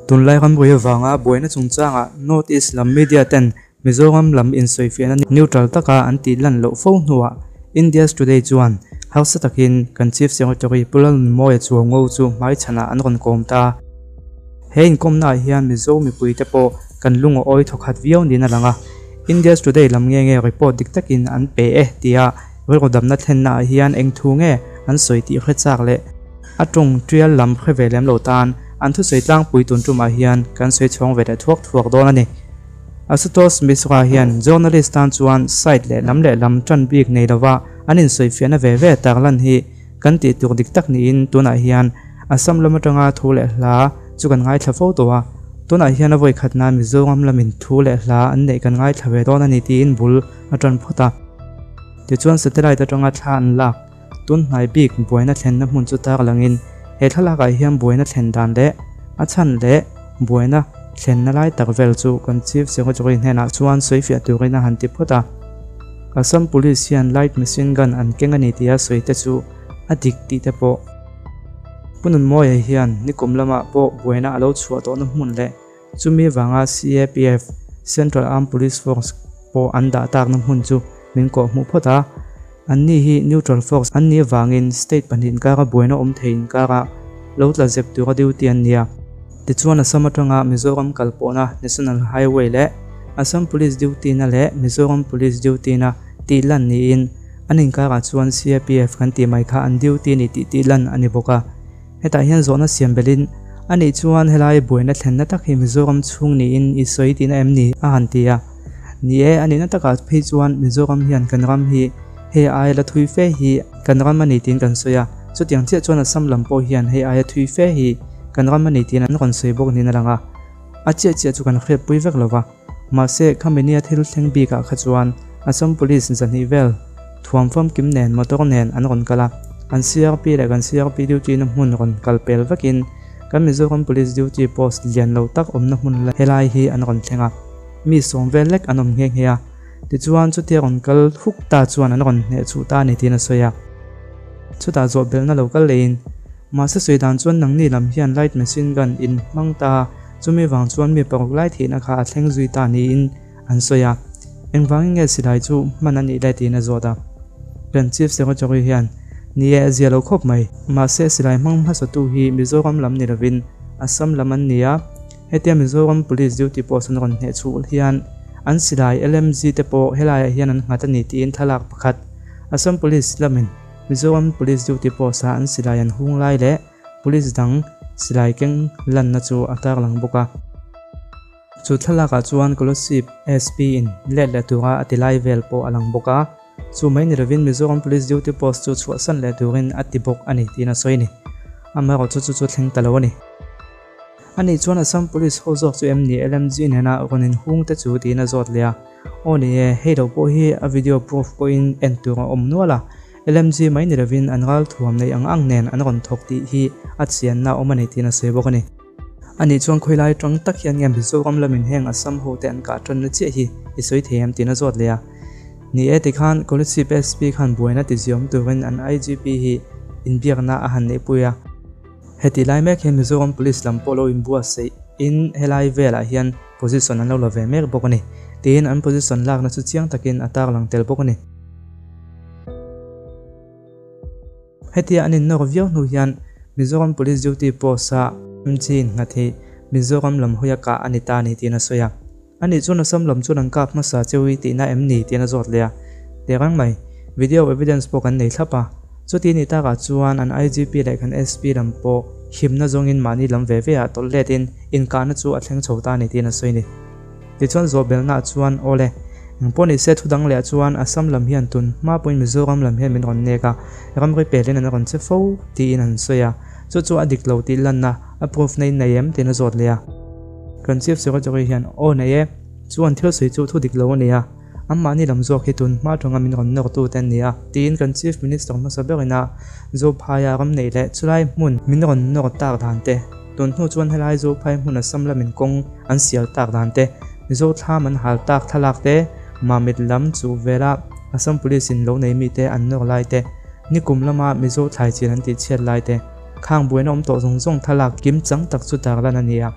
Tunlai ramri avanga buaina chungchangah North East lam media ten Mizoram lam insawifiahna neutral taka an tih lan loh fo hnuah India's Today chuan harsa takin kan Chief Secretary Pu Lalnunmawia Chuango chu hmaichhanah an rawn kawm ta. He inkawmnaah hian Mizo mipuite pawh kan lungawi thawkhat viau niin a lang a, India's Today lam nge nge report dik takin an pe e tia rilru damna thlennaah hian eng thu nge an sawi tih hre chak leh a tawng tial lam hre ve lem lo tan an thusawi tlangpui tun tumah hian kan sawi chhawng ve leh thuak thuak dawn a ni. Asutosh Mishra hian journalist tan chuan side leh lam leh lam tan bik nei lova an insawifiahna ve ve tarlan hi kan tih tur dik tak niin tunah hian Assam lam atanga thu leh hla chu kan ngaithla fo tawh a, tunah hian a vawi khatna Mizoram lamin thu leh hla an neih kan ngaithla ve dawn a ni tiin bul a tan phawt a. Tichuan satellite atanga thla an lak tun hnai bik buaina thlenna hmun chu tarlangin he thlalakah hian buaina thlen dan leh a chhan leh buaina thlenna lai tak vel chu kan Chief Secretary hnenah chuan sawifiah turin a han ti phawt a. Assam Police hian light machine gun an keng a ni tia sawi te chu a dik tih te pawh Pu Nunmawia hian nikum lamah pawh buaina a lo chhuah tawhna hmun leh chumi vanga CAPF, Central Armed Police Force, pawh an dah takna hmun chu min kawh hmuh phawt a. Anni hi neutral force an nih avangin state pahnih inkara buaina awm thei inkara lo tla zep tura duty an nia. Tichuan Assam atanga Mizoram kal pawhna National Highway leh Assam Police duty na leh Mizoram Police duty na tih lan niin an inkarah chuan CAPF kan tih mai kha an duty ni tih tih lan a ni bawk a. Hetah hian zawhna siam belhin a nih chuan helai buaina thlenna tak hi Mizoram chhung niin i sawi tihna em ni? a han ti a. Ni e, a nihna takah phei chuan Mizoram hian kan ram hi hei aia la thui fe hi kan ram a ni tiin kan sawi a, chutiang chiah chuan Assam lam pawh hian hei aia thui fe hi kan ram a ni tiin an rawn sawi bawk niin a lang a, a chiah chiah chu kan hriatpui vek lo va. Mahse, khami nia thil thleng bikah kha chuan Assam Police zahnih vel thuam famkim nen motor nen an rawn kal a, an CRP leh kan CRP duty na hmun rawn kal pel vekin kan Mizoram Police duty post lian lo tak awmna hmun helai hi an rawn thleng a. Mi sawm vel lek an awm nghe nghe a, tichuan chutia rawn kal huk ta chuan an rawn hneh chhuh ta a ni tiin a sawi a. Chutah zawh belhna lo kal leiin, mahse sawi dan chuan nangni lam hian light machine gun in hmang ta, chumi vang chuan mi paruk lai thihna kha a thleng zui ta niin an sawi a. Engvangin nge silai chu hman a nih lai tiin a zawt a. Kan Chief Secretary hian, Ni e, a zia lo khawp mai. Mahse silai hmang hmasatu hi Mizoram lam ni lovin Assam lam an ni a. Hetia Mizoram Police duty post an rawn hneh chhuh hian an silai LMG te pawh helaiah hian an nghat a ni tiin thlalak pakhat Assam Police lamin Mizoram Police duty post-a an silai an hung lai leh Police dang silai keng lanna chu a tarlang bawk a. Chu thlalakah chuan Kolasib SP in let leh tura a ti lai vel pawh a lang bawk a. Chu mai ni lovin Mizoram Police duty post chu chhuahsan leh turin a ti bawk a ni tiin a sawi a ni. Amaherawhchu chu chu thleng ta lo a ni. Ani chuan Assam Police ho zawk chu em ni LMG nena rawn inhung te chu tiin a zawt leh a. Aw ni e, hei lo pawh hi a video proof pawhin en tur a awm nual a. LMG mai ni lovin an ralthuam neih ang ang nen an rawn thawk tih hi a chianna a awm a ni tiin a sawi bawk a ni. Ani chuan khawilai tang tak hian nge Mizoram lamin heng Assam ho te an kah tanna chiah hi i sawi thei em tiin a zawt leh a. Ni e tikhan Kolasib SP khan buaina tiziawm turin an IGP hi inbiakna a han neihpui a. Heti lai mek hian Mizoram Police lam pawh lo inbuatsaih in helai velah hian position an lo la ve mek bawk a ni. Tiin an position lakna chu chiang takin a tarlang tel bawk a ni. Hetia an innawr viau hnu hian Mizoram Police duty post-a MG innghat hi Mizoram lam hawia kah a ni ta a ni tiin a sawi a. Ani chuan Assam lam chuan an kap hmasa cheu i tihna em ni tiin a zawt leh a. Terang mai, video evidence pawh kan nei thlap a. Chuti ni takah chuan an IGP leh kan SP lam pawh himna zawngin mahni lam ve ve ah tawlh letin inkahna chu a thleng chho ta a ni tiin a sawi ni. Tichuan zawhbelnaah chuan awle, engpawh ni se thudang leh chuan Assam lam hian tun hma pawhin Mizoram lam hian min rawn nek a, ramri pelin an rawn che fo tiin an sawi a. Chu chu a dik lo tih lanna a proof na in nei em tiin a zawt leh a. Kan Chief Secretary hian aw nei e, chuan thil sawi chu thu dik lo a ni a, anmahni lam zawk hi tun hma atanga min rawn nawrtu te an ni a, tiin kan Chief Minister hmasa berin a Zophaia ram neih leh chulai hmun min rawn nawr tak dan te, tun hnu chuan helai Zophai hmun Assam lamin kawng an sial tak dan te, Mizo thlam an hal tak thlalak te, Mamit lam chuh vela Assam Police in lo nei mite an nawr lai te, nikum lama Mizo thlai chin an tihchhiat lai te. Khang buaina awm tawh zawng zawng thlalak kim chang tak chu tarlan a ni a.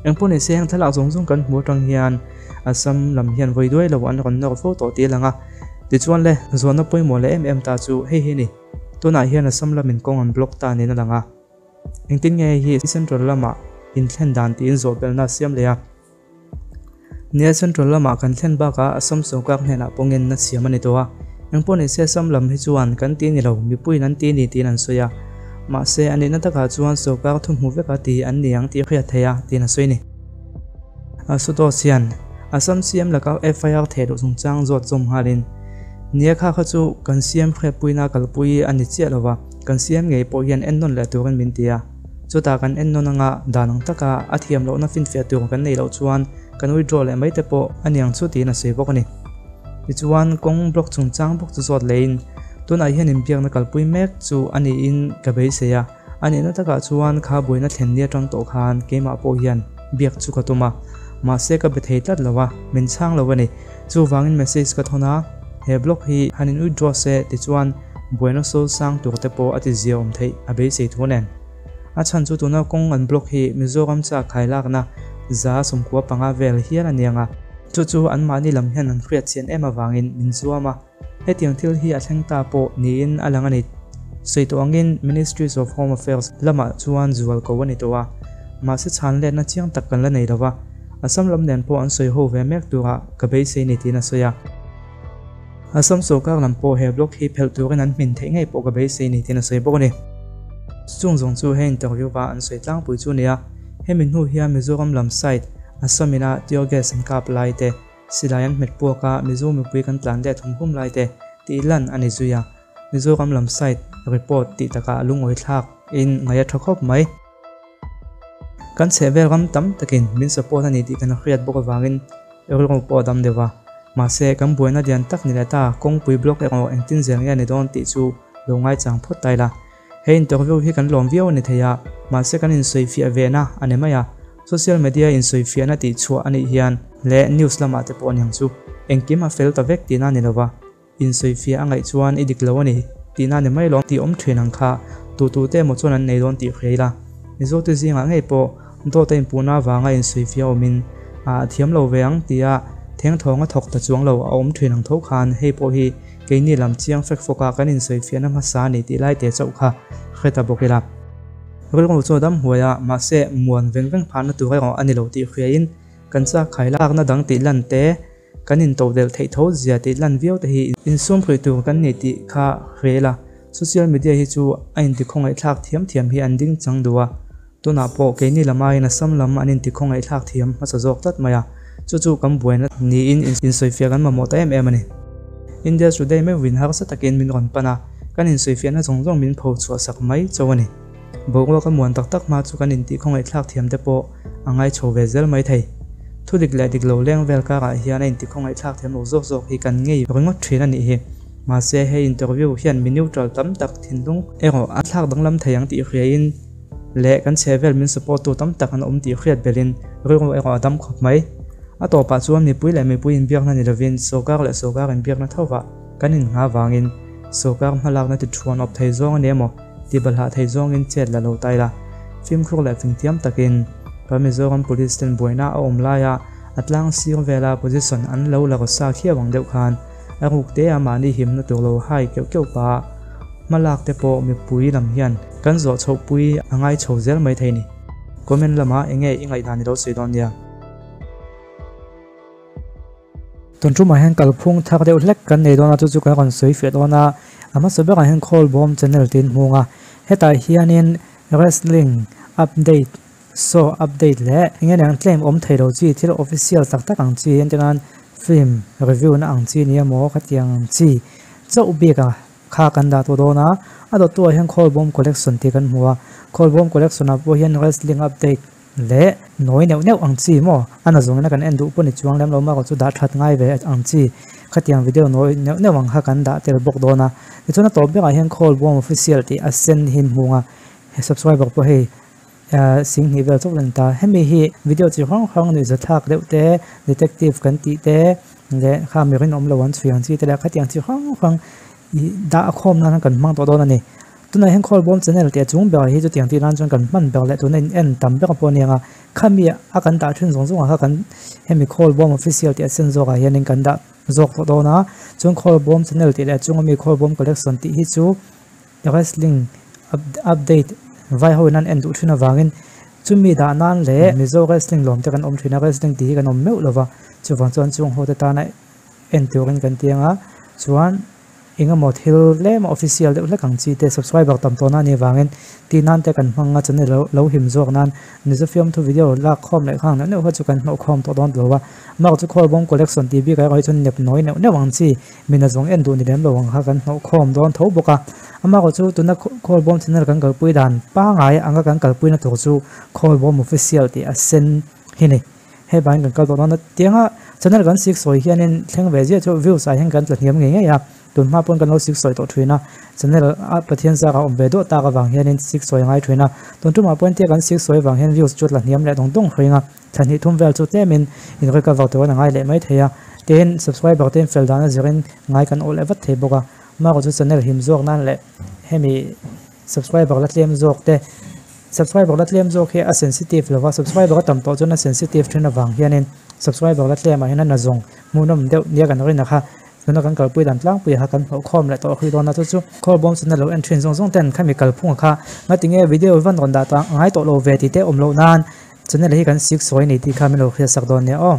Engpawh ni se heng thlalak zawng zawng kan hmu atang hian Assam lam hian vawi duai lo an rawn nawr fo tawh tih a lang a. Tichuan le, zawhna pawimawh leh em em ta chu hei hi a ni. Tunah hian Assam lamin kawng an block ta niin a lang a. Engtin nge hei hi Central lamah inthlen dan tiin zawh belhna a siam leh a. Nia Central lamah kan thlen bakah Assam sawrkar hnenah pawh ngenna siam a ni tawh a. Engpawh ni se Assam lam hi chuan kan ti ni lo, mipuiin an ti ni tiin an sawi a. Mahse a nihna takah chuan sawrkar thu hmu veka ti an ni ang tih a hriat theih a, tiin a sawi a ni. Asutosh hian Assam CM laka FIR theh loh chungchang zawt zawm nghalin, Nia kha kha chu kan CM hriatpuina kalpui a ni chiah lo va, kan CM ngei pawh hian ennawn leh turin min ti a. Chutah kan ennawn anga dan ang taka a thiam lohna finfiah tur kan neih loh chuan kan withdraw leh mai te pawh a niang chu tiin a sawi bawk a ni. Tichuan kawng block chungchang bawk chu zawt leiin tunah hian inbiakna kalpui mek chu a niin ka beisei a, a nihna takah chuan kha buaina thlen ni atang tawh khan keimah pawh hian biak chu ka tum a, mahse ka be thei tlat lo a, min chhang lo a ni. Chuvangin message ka thawn a, he block hi han in withdraw se tichuan buaina sawl sang tur te pawh a ti zia awm theih a beisei thu nen. A chhan chu tuna kawng an block hi Mizoram chak khailakna 95 vel hial a niang a. Chu chu anmahni lam hian an hriat chian em avangin min zuam a, hetiang thil hi a thleng ta pawh niin a lang a ni. Sawi tawh angin Ministries of Home Affairs lamah chuan zual ko a ni tawh a, mahse chhan letna chiang tak kan la nei lo va, Assam lam nen pawh an sawi ho ve mek turah ka beisei ni tiin a sawi a. Assam sawrkar lam pawh he blog hi phelh turin an hmin theih ngei pawh ka beisei ni tiin a sawi bawk a ni. Chung zawng chu he interview va an sawi tlangpui chu a ni a, hemi hnu hian Mizoram lam side Assam ina tear gas an kap lai te, silai an hmet puak a Mizo mipui kan tlan let hum hum lai te tih lan a ni zui a, Mizoram lam side report tih takah lungawi thlak in ngaih a tha khawp mai. Kan chhehvel ram tam takin min support a ni tih kan hriat bawk avangin rilru pawh a dam deuh a. Mahse, kan buaina lian tak ni leh ta, kawngpui block erawh engtin zel nge a ni dawn tih chu lo ngaichang phawt ta ila. He interview hi kan lawm viau a ni thei a, mahse kan insawifiah vehna a ni mai a. Social media insawifiahna tih chhuah a nih hian leh news lamah te pawh aniang chu engkim a fel ta vek tihna a ni lova. Insawifiah a ngaih chuan i dik lo a ni tihna ni mai lawm tih awm thin ang kha tu tu te emaw chuan an nei dawn tih hria ila. Mizo te zingah ngei pawh dawt a inpuhna avanga insawifiah awmin a thiam lo ve ang tia thengthawng a thawk ta chuang lo a awm thin ang tho khan hei pawh hi keini lam chiang fek fawk a kan insawifiahna hmasa a ni tih lai te chauh kha hre ta bawk ila. Rilru chu a dam huai a, mahse muan veng veng phahna tur erawh a ni lo tih hriain kan chak khailakna dang tih lan te Kan intodelh theih tho zia tih lan viau te hi insum hrih tur kan ni tih kha hre ila, social media hi chu a intikhawngaihthlak thiam thiam hi an ding chang duh a, tunah pawh keini lam aiin Assam lam an intikhawngaihthlak thiam hmasa zawk tlat mai a, chu chu kan buaina niin insawifiah kan mamawh ta em em a ni. India Today meuhin harsa takin min rawn pan a, kan insawifiahna zawng zawng min pho chhuah sak mai chauh a ni. Boruak a muan tak tak hma chu kan intihkhawngaihthlak thiam te pawh a ngai chho ve zel mai thei. Thu dik leh dik lo leng vel karah hian a intihkhawngaihthlak thiam lo zawk zawk hi kan ngei ringawt thin a nih hi. Mahse he interview hian mi neutral tam tak thinlung erawh a thlak danglam thei ang tih hriain leh kan chhehvel min support tu tam tak an awm tih hriat belhin rilru erawh a dam khawp mai. A tawpah chuan mipui leh mipui inbiakna ni lovin sawrkar leh sawrkar inbiakna thovah kan inngha vangin sawrkar hmalakna ti thuan awp thei zawng a ni emaw Ti balhah thei zawngin chet la lo ta ila, fimkhur leh fingthiam takin kan Mizoram Police ten buaina a awm laia a tlang sir vela position an lo la rawsa khiau ang deuh khan a ruk te a mahni himna tur lo hai keuh keuh pah a, hmalak te pawh mipui lam hian kan zawh chhoh pui a ngai chho zel mai thei ni. Comment lamah enge i ngaihdan i lo sawi dawn nia. Tun tumah hian kalphung thar deuh hlek kan nei dawn a, chu chu kan rawn sawi fiah dawn a. A hmasa berah hian Khawlbawm channel tiin hmung a, hetah hianin wrestling update, show update leh eng eng ang tlem awm thei lo chi thil official tak tak ang chi entir nan film review na ang chi ni emaw khatiang ang chi chauh bik a kha kan dah tawh dawn a. A dawttuah hian Khawlbawm collection tih kan hmu a, Khawlbawm collection ah pawh hian wrestling update Leh nawi neuh neuh ang chi maw? A na zawngin a kan en duh pawh ni chuang lem lo maw chu dah that ngai ve ang chi. Khatiang video nawi neuh neuh ang kha kan dah tel bawk dawn a. Tichuan a tawp berah hian call bawm official tih a sen hi hmung a, he subscriber pawh hei 20,000 vel chauh la ni ta. Hemi hi video chi hrang hrang nuihza thlak deuh te, detective kan tih te leh kha mi rinawm lo an chhui ang chi te leh khatiang chi hrang hrang ih dah khawm nan kan hmang tawh dawn a ni. Tunah hian Khawlbawm channel tih a chung berah hi chutiang tih nan chuan kan hman ber leh tuna in en tam ber pawh a ni ang a, khami a kan dah thin zawng zawngah kha kan hemi Khawlbawm official tih a sen zawkah hianin kan dah zawk tawh dawn a, chuan Khawlbawm channel tih leh a chunga mi Khawlbawm collection tih hi chu wrestling update vai ho in an en duh thin avangin chumi dah nan leh Mizo wrestling lawm te kan awm thin a, wrestling tih hi kan awm meuh lova chuvang chuan chung ho te tana en turin kan ti ang a, chuan. Engemaw thil tlem official deuh hlek ang chi te subscriber tam tawhna a nih avangin tih nan te kan hmang a, channel lo lo him zawk nan Mizo fiamthu video lak khawm leh khang neuh neuh kha chu kan hnawh khawm tawh dawn tilo a, mark chu khawl bawm collection tih bik ah erawh hi chuan nep nawi neuh neuh ang chi mina zawng en duh ni lem lo ang kha kan hnawh khawm dawn tho bawk a, a mark chu tuna khawl bawm channel kan kalpui dan pangai anga kan kalpui na tur chu khawl bawm official tih a sen hi ni. Hei vangin kan kal tawh dawn a, tianga channel kan sik sawi hianin thleng ve ziah chu views ah hian kan tla hniam ngei ngei a, tun hma pawn kan lo sik sawi tawh thin a, channel a Pathian zak a awm ve duah tak avang hianin sik sawi a ngai thin a, tun tumah pawn tia kan sik sawi avang hian views chu tla hniam leh dawng dawng hring a, thla hnih thum vel chu tlemin in recover tur an a ngai leh mai thei a, tin subscriber te in fel dan a zirin ngai kan awh leh vat thei bawk a, marawh chu channel him zawk nan leh hemi subscriber la tlem zawk te. Subscriber la tlem zawk hi a sensitive lova, subscriber a tam tawh chuan a sensitive thin avang hianin subscriber la tlemah hian a na zawng hmuhnawm deuh nia kan rin a kha tuna kan kalpui dan tlangpui kha kan hlawh khawm leh tawh hrih dawn a chu chu khawl bawm chhuna lo en thin zawng zawng ten khami kalphunga kha ngatinge video van rawn dah ta ngai tawh lo ve tih te awm loh nan channel hi kan sik sawi a ni tih kha min lo hriatsak dawn nia aw.